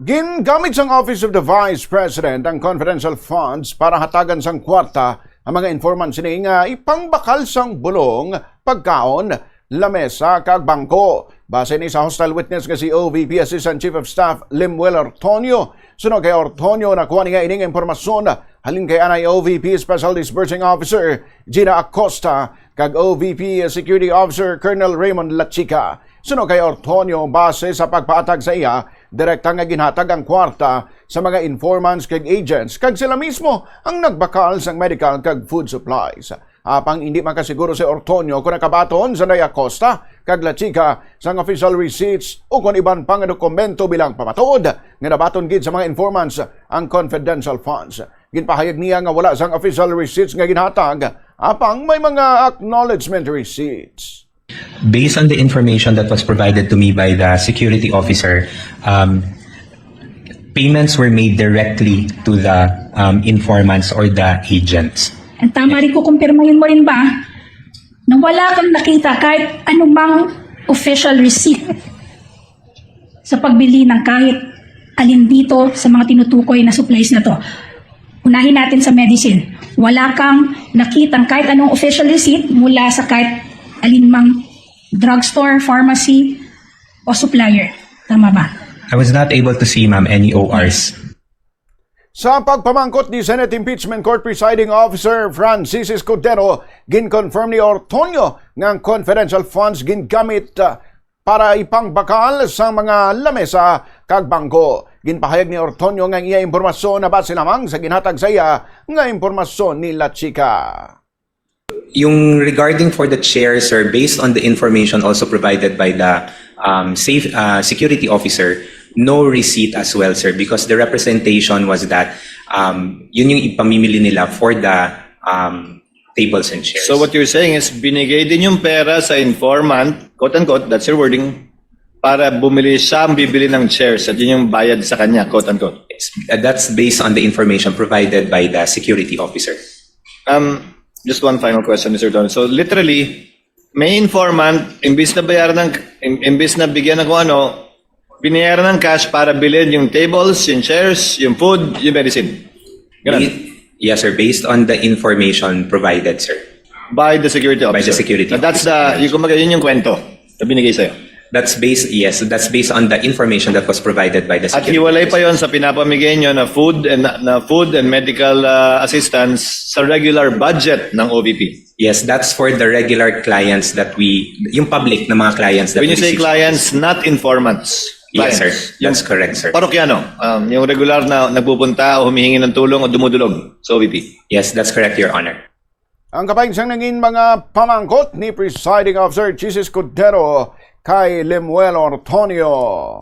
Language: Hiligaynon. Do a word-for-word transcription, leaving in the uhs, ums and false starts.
Gingamit sang Office of the Vice President ang confidential funds para hatagan sang kwarta ang mga informant sini nga ipangbakal sang bulong, pagkaon, lamesa, kag bangko. Base ni sa hostile witness nga si O V P Assistant Chief of Staff Lemuel Ortonio. Suno kay Ortonio, nakuha niya ining impormasyon halin kay anay O V P Special Disbursing Officer Gina Acosta kag O V P Security Officer Colonel Raymond Lachica. Suno kay Ortonio, base sa pagpaatag sa iya, direkta nga ginhatag ang kwarta sa mga informants kag agents, kag sila mismo ang nagbakal sang medical kag food supplies. Apang indi makasiguro si Ortonio kon nakabaton sanday Acosta kag Lachica sang official receipts o kon iban pa nga dokumento bilang pamatuod nga nabaton gid sa mga informants ang confidential funds. Ginpahayag niya nga wala sang official receipts nga ginhatag, apang may mga acknowledgement receipts. Based on the information that was provided to me by the security officer, um, payments were made directly to the um, informants or the agents. Ang tama rin, kukumpirmahin mo rin ba na wala kang nakita kahit anumang official receipt sa pagbili ng kahit alin dito sa mga tinutukoy na supplies na to? Unahin natin sa medicine. Wala kang nakitang kahit anong official receipt mula sa kahit alinmang drugstore, pharmacy, o supplier. Tama ba? I was not able to see, ma'am, any O Rs. Sa pagpamangkot ni Senate Impeachment Court Presiding Officer Francis Escudero, ginconfirm ni Ortonio nga ang confidential funds gingamit, ah, para ipangbakal sa mga lamesa kag bangko. Ginpahayag ni Ortonio nga ang iya impormasyon nabase lamang sa ginhatag sa iya nga impormasyon ni Lachica. Yung regarding for the chair, sir, based on the information also provided by the um, safe, uh, security officer, no receipt as well, sir, because the representation was that um, yun yung ipamimili nila for the um, tables and chairs. So what you're saying is binigay din yung pera sa informant, quote unquote, that's your wording, para bumili siya ang bibili ng chairs at yun yung bayad sa kanya, quote unquote. It's- uh, that's based on the information provided by the security officer. Um, just one final question, Mister Don. So literally, may informant, imbis na bayaran ng, im- imbis na bigyan ng kung ano, binayaran ng cash para bilhin yung tables, yung chairs, yung food, yung medicine. Ganun. Ba- Yes, sir. Based on the information provided, sir. By the security By the officer. security And that's the, yung, kumbaga, yun yung kwento na binigay sa'yo. That's based, yes, that's based on the information that was provided by the At security hiwalay pa officer. Yon sa pinapamigay nyo na food and na food and medical uh, assistance sa regular budget ng O V P. Yes, that's for the regular clients that we, yung public na mga clients that When you we say receive. Clients, not informants. Yes, sir. Clients. That's correct, sir. Parokyano, um, yung regular na nagpupunta o humihingi ng tulong o dumudulog sa O V P. Yes, that's correct, Your Honor. Ang kabahin sang nangin mga pamangkot ni Presiding Officer Chiz Escudero kay Lemuel Ortonio.